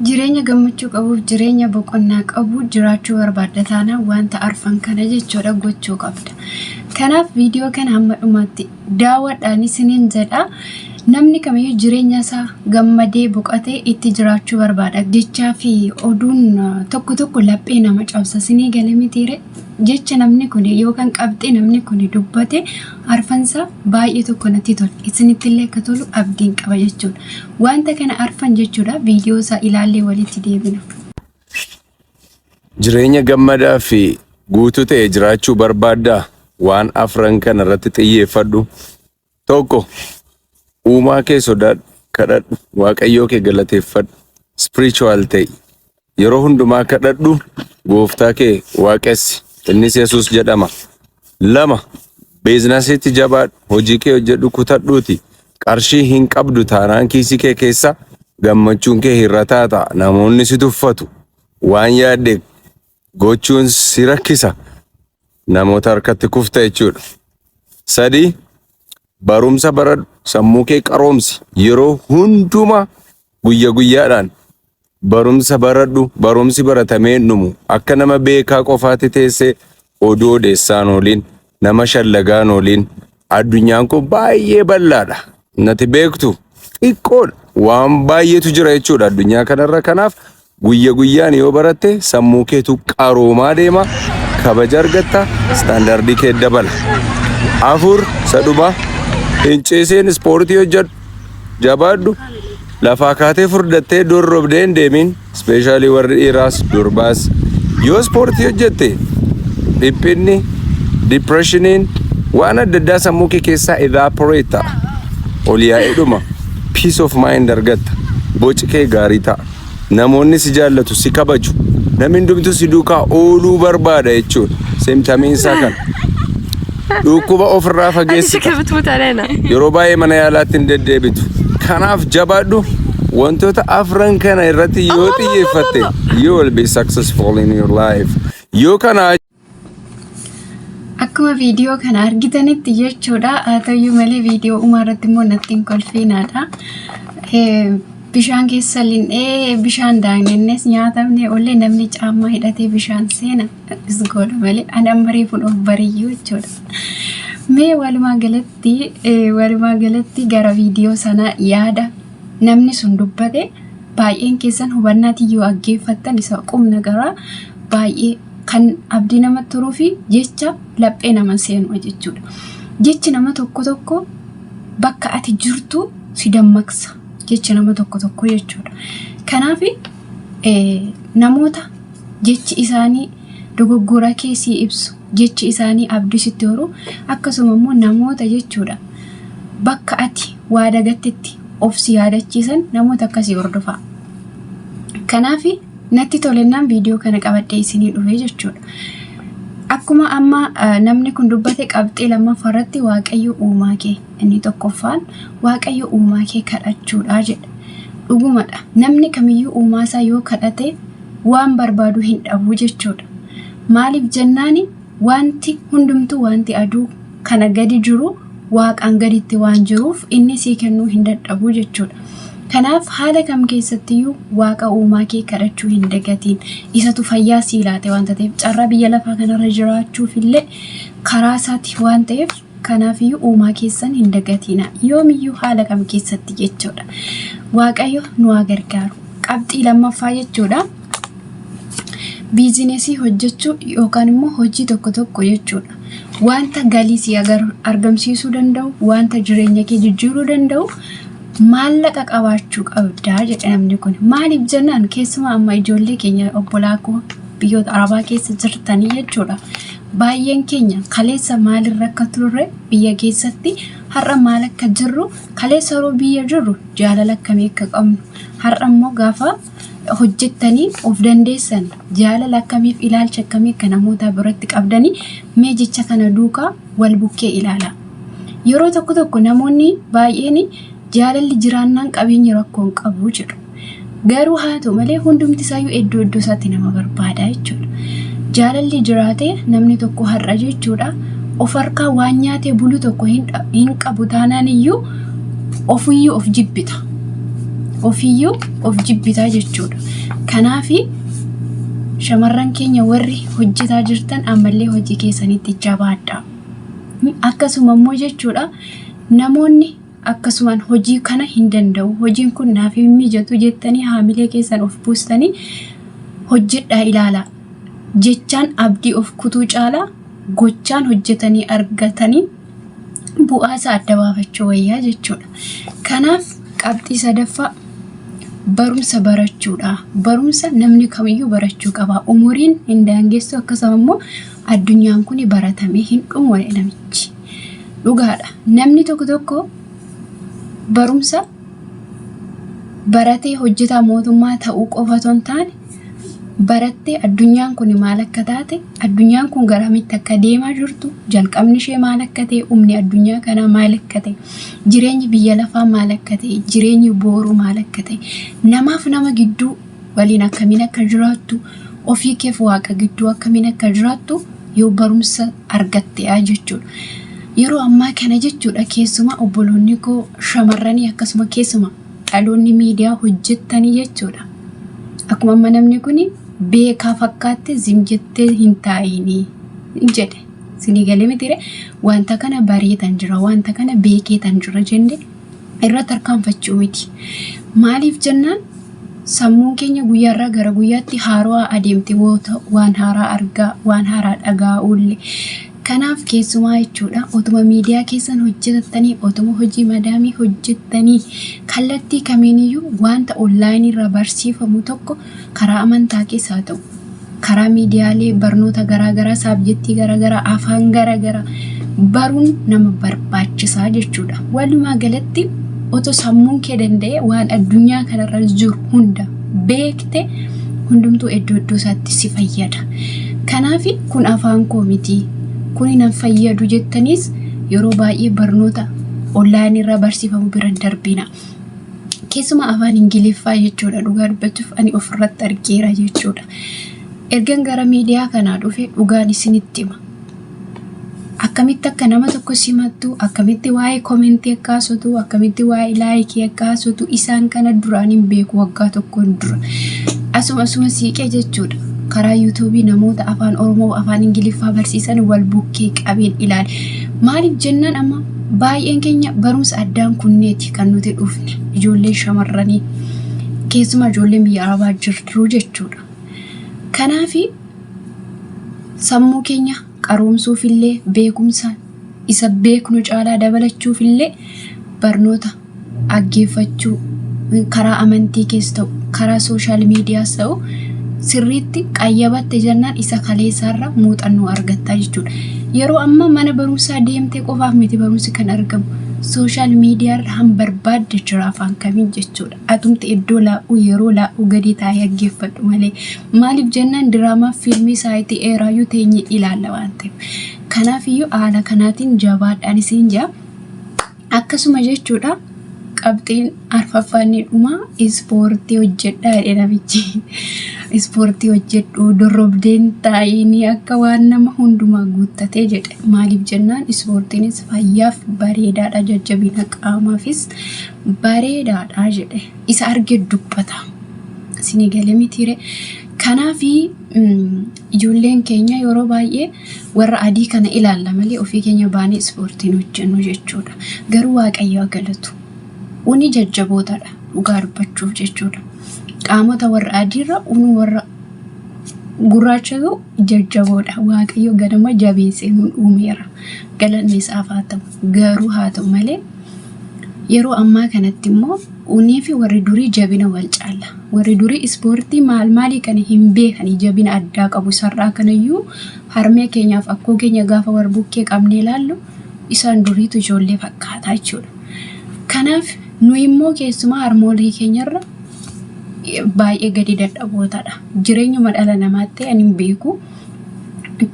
Jireenya gammachuu qabuuf jireenya boqonnaa qabu jiraachuu barbaadda taanaan wanta arfan kana jechuudha gochuu qabda. Kanaaf viidiyoo kana hamma dhumaatti daawwadhaan isiniin jedha. Namni kamiyyuu jireenya isaa gammadee boqotee itti jiraachuu barbaada. Jechaa fi oduun tokko tokko laphee nama cabsa. Isinii galee mitiire, jecha namni kun yookaan qabxii namni kun dubbate arfansaa baay'ee tokko natti tola. Isinitti illee akka tolu abdiin qaba jechuudha. Wanta kana arfan jechuudha, viidiyoo isaa ilaallee walitti deebina. Jireenya gammadaa fi guutuu ta'e jiraachuu barbaaddaa? Waan afran kana irratti xiyyeeffadhu. Tokko, uumaa kee sodaadhu, kadhadhu, Waaqayyoo kee galateeffadhu, spiritual ta'i. Yeroo hundumaa kadhadhu, gooftaa kee waaqessi. Innis Yesuus jedhama. Lama, businessiitti jabaadhu, hojii kee hojjedhu, kutadhuuti. Qarshii hin qabdu taanaan kiisii kee keessa gammachuun kee hir'ataa ta'a. Namoonni si tuffatu. Waan yaadde gochuun si rakkisa. Namoota harkatti kufta jechuudha. Sadi, barumsa baradhu, sammuu kee qaroomsi. Yeroo hundumaa guyya guyyaadhaan barumsa baradhu, barumsi baratamee hin dhumu. Akka nama beekaa qofaatti teessee oduu odeessaan ooliin, nama shallagaan ooliin, addunyaan kun baay'ee bal'aadha. Nati beektu xiqqoodha. Waan baay'eetu jira jechuudha addunyaa kanarra. Kanaaf guyya guyyaan yoo baratte sammuu keetu qaroomaa deema, kabaja argatta, standardii kee dabala. Afur, sadhuma, hin ciisiin, ispoortii hojjedhu, jabaadhu. Lafaa kaatee furdattee dorrobdee hin deemin, especially warri dhiiraas durbaas. Yoo ispoortii hojjette dhiphinni, depressioniin, waan adda addaa sammuu kee keessaa evaporate ta'a. Ol yaa'ee dhuma. Peace of mind argatta. Boci kee gaarii ta'a. Namoonni si jaallatu, si kabaju. Namni hundumtuu si duukaa ooluu barbaada jechuudha. Symptomiin isaa kana. Dhukkuba ofirraa هذه fageessita. شكلها بتموت علينا. Yeroo baay'ee mana yaalaatti hin deddeebitu. Kanaaf jabaadhu, wantoota afran kana irratti yoo xiyyeeffatte you will be successful in your life. Yoo kana Akkuma viidiyoo kana argitanitti jechuudha. Haa ta'uyyuu malee viidiyoo uumaa irratti immoo natti hin kolfiinaadha. Bishaan keessa linnee bishaan daaknennes nyaatamne ollee namni caammaa hidhatee bishaan seena is godha malee ani amma reefuun of bariyyuu jechuudha. Mee walumaa galatti gara viidiyoo sana yaada namni sun dubbate baay'een keessan hubannaatiin yoo dhaggeeffattan isa qubna garaa baay'ee kan abdii namatti turuu fi jecha laphee nama seenu jechuudha. Jechi nama tokko tokko bakka ati jirtu si dammaqsa. Jechi nama tokko tokko jechuudha. Kanaaf namoota jechi isaanii dogoggora kee sii ibsu, jechi isaanii abdii sitti horu, akkasuma immoo namoota jechuudha bakka ati waa dagattetti of si yaadachiisan, namoota akkasii hordofaa. Kanaaf natti tolennaan viidiyoo kana qabadhee isinii dhufe jechuudha. Akkuma amma namni kun dubbate, qabxii lammaffaa irratti Waaqayyo uumaa kee inni tokkoffaan Waaqayyo uumaa kee kadhachuudha jedha. Dhugumadha. Namni kamiyyuu uumaa isaa yoo kadhate waan barbaadu hin dhabu jechuudha. Maaliif jennaani, wanti hundumtuu, wanti aduu kana gadi jiru waaqaan gaditti waan jiruuf inni sii kennuu hin dadhabu jechuudha. Kanaaf haala kam keessattiyyuu Waaqa uumaa kee kadhachuu hin dagatiin. Isatu fayyaa sii laate waan ta'eef, carraa biyya lafaa kanarra jiraachuuf illee karaa isaati waan ta'eef, kanaafiyyuu uumaa keessan hin dagatiina. Yoomiyyuu haala kam keessatti jechuudha. Waaqayyo nu haa gargaaru. Qabxii lammaffaa jechuudha. Businessii hojjechuu yookaan immoo hojii tokko tokko jechuudha. Wanta galii si argamsiisuu danda'u, wanta jireenya kee jijjiiruu danda'u maallaqa qabaachuu qabdaa jedhe namni kun. Maaliif jennaan, keessumaa amma ijoollee keenya, obbolaa koo biyyoota Arabaa keessa jirtanii jechuudha. Baay'een keenya kaleessa maalirra akka turre biyya keessatti, har'a maal akka jirru, kaleessa yeroo biyya jirru jaalala akkamii akka qabnu, har'a immoo gaafa hojjettanii of dandeessan jaalala akkamiif ilaalcha akkamii akka namoota biratti qabdanii, mee jecha kana duukaa wal bukkee ilaala. Yeroo tokko tokko namoonni baay'een jaalalli jiraannaan qabeenyi rakkoo hin qabu jedhu. Garuu haa ta'u malee hundumti isaayyuu iddoo iddoo isaatti nama barbaada jechuudha. Jaalalli jiraate namni tokko har'a jechuudha of harkaa waan nyaatee bulu tokko hin qabu taanaan iyyuu ofiyyuu of jibbita. Ofiyyuu of jibbitaa jechuudha. Kanaafi shamarran keenya warri hojjetaa jirtan ammallee hojii keessanitti jabaadhaa. Akkasuma immoo jechuudha namoonni akkasumaan hojii kana hin danda'u hojiin kun naaf hin mijatu jettanii haamilee keessan of buustanii hojjedhaa ilaalaa. Jechaan abdii of kutuu caalaa gochaan hojjetanii argatanii bu'aa isaa adda baafachuu wayyaa jechuudha. Kanaaf qabxii sadaffaa barumsa barachuudha. Barumsa namni kamiyyuu barachuu qaba. Umuriin hin daangessu akkasuma immoo addunyaan kun baratamee hin dhumu jedhe namichi. Dhugaadha. Namni tokko tokko barumsa baratee hojjetaa mootummaa ta'uu qofa otoo hin taane barattee addunyaan kun maal akka taate, addunyaan kun garamitti akka deemaa jirtu, jalqabni ishee maal akka ta'e, humni addunyaa kanaa maal akka ta'e, jireenyi biyya lafaa maal akka ta'e, jireenyi booruu maal akka ta'e, namaaf nama gidduu waliin akkamiin akka jiraattu, ofii keef waaqa gidduu akkamiin akka jiraattu yoo barumsa argatte'a jechuudha. Yeroo ammaa kana jechuudha keessumaa obboloonni koo shamarranii akkasuma keessumaa dhaloonni miidiyaa hojjettanii jechuudha. Akkuma amma namni kun beekaa fakkaatte zim jettee hin taa'inii jedhe. Isinii galee mitiire wanta kana bareetan jira wanta kana beekeetan jira jenne irra tarkaanfachuu miti. Maaliif jennaan sammuun keenya guyyaarraa gara guyyaatti haarawaa adeemti waan haaraa argaa waan haaraa dhagaa oolle. Kanaaf keessumaa jechuudha otuma miidiyaa keessan hojjetattanii otuma hojii madaamii hojjettanii kallattii kamiiniyyuu wanta onlaayinii irraa barsiifamu tokko karaa amantaa keessa haa ta'u karaa miidiyaalee barnoota garaagaraa saabjettii garaagaraa afaan garaagaraa baruun nama barbaachisaa jechuudha. Walumaa galatti otoo sammuun kee danda'e waan addunyaa kanarra jiru hunda beekte hundumtuu iddoo iddoo isaatti si fayyada. Kanaaf kun afaan koo miti kun nan fayyadu jettaniis yeroo baay'ee barnoota onlaayinii irraa barsiifamu bira hin darbina. Keessumaa afaan Ingiliffaa jechuudha dhugaa dubbachuuf ani ofirratti argeera jechuudha. Ergan gara miidiyaa kanaa dhufe dhugaan isinitti hima. Akkamitti akka nama tokko simattu, akkamitti waa'ee komentii akka haasoftu, akkamitti waa'ee laayikii akka haasoftu isaan kana duraan hin beeku waggaa tokkoon dura. Asuma asuma siiqee jechuudha. Karaa yuutuubii namoota afaan Oromoo afaan Ingiliffaa barsiisan wal bukkee qabeen ilaale. Maaliif jennaan amma baay'een keenya barumsa addaan kunneeti kan nuti dhufne ijoollee shamarranii keessumaa ijoolleen biyya Arabaa jirtu jechuudha. Kanaafi sammuu keenya qaroomsuufillee beekumsa isa beeknu caalaa dabalachuufillee barnoota dhaggeeffachuu karaa amantii keessa ta'u karaa sooshaal miidiyaas ta'u sirriitti qayyabatte jennaan isa kaleessaarra muuxannoo argattaa jechuudha. Yeroo ammaa mana barumsaa deemtee qofaaf miti barumsi kan argamu sooshaal miidiyaarra han barbaadde jira afaan kamiin jechuudha. Atumti iddoo laa'u yeroo laa'u gadi taa'ee dhaggeeffadhu malee maaliif jennaan diraamaa fiilmii saayitii dheeraayyuu teenyee ilaalla waan ta'eef. Kanaafiyyuu haala kanaatiin jabaadhaan isin jaa. Akkasuma jechuudha qabxiin arfaffaan inni dhumaa ispoortii hojjedhaa jedhe namichi. Ispoortii hojjedhu dorrobdeen taa'inii akka waan nama hundumaa guuttatee jedhe. Maaliif jennaan ispoortiinis fayyaaf bareedaadha jajjabina qaamaafis bareedaadha jedhe. Isa arge dubbata. Isinii galee mitiire. Kanaafi ijoolleen keenya yeroo baay'ee warra adii kana ilaalla malee ofii keenya baanee ispoortiin hojjennu jechuudha. Garuu Waaqayyo haa galatu. Uni jajjabootadha dhugaa dubbachuuf jechuudha. Qaamota warra adiirra unu warra gurraachatu jajjaboodha. Waaqayyo ganama jabeessee nun uumeera. Galanni isaaf haa ta'u. Garuu haa ta'u malee yeroo ammaa kanatti immoo unii fi warri durii jabina wal caala. Warri durii ispoortii maal maalii kana hin beekani jabina addaa qabu isarraa kanayyuu harmee keenyaaf akkoo keenya gaafa wal bukkee qabnee ilaallu isaan duriitu ijoollee fakkaataa jechuudha. Kanaaf nuyi immoo keessumaa harmoolii keenyarra baay'ee gadi dadhabootadha. Jireenyuma dhala namaatti ani hin beeku.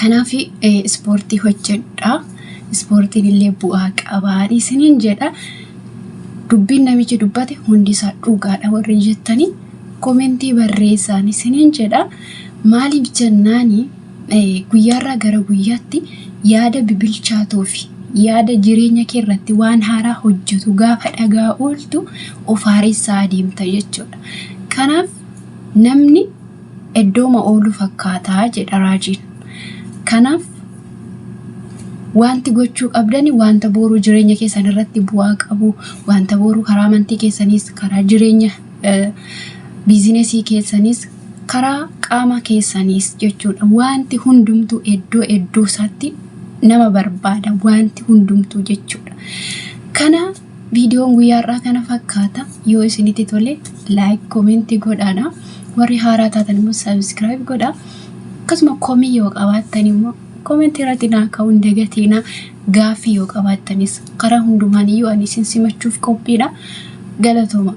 Kanaaf ispoortii hojjedhaa. Ispoortiin illee bu'aa qabaa isiniin jedha. Dubbiin namichi dubbate hundisaa dhugaadha warri jettanii komentii barreessaan isiniin jedha. Maaliif jennaani guyyaarraa gara guyyaatti yaada bibilchaatuu fi Yaada jireenya kee irratti waan haaraa hojjetu gaafa dhagaa ooltu of haaressaa adeemta jechuudha. Kanaaf namni iddooma oolu fakkaataa jedha raajiin. Kanaaf wanti gochuu qabdani wanta boruu jireenya keessan irratti bu'aa qabu, wanta boruu karaa amantii keessaniis, karaa jireenya biizinesii keessaniis, karaa qaama keessaniis jechuudha. Wanti hundumtuu iddoo iddoo isaatti nama barbaada wanti hundumtuu jechuudha. Kana viidiyoon guyyaa har'aa kana fakkaata. Yoo isinitti tole like, comment godhaadha. Warri haaraa taatan immoo subscribe godhaa. Akkasuma komii yoo qabaattan immoo comment irratti naa ka'uu hin dagatinaa. Gaaffii yoo qabaattanis karaa hundumaan iyyuu ani isin simachuuf qophiidha. Galatooma.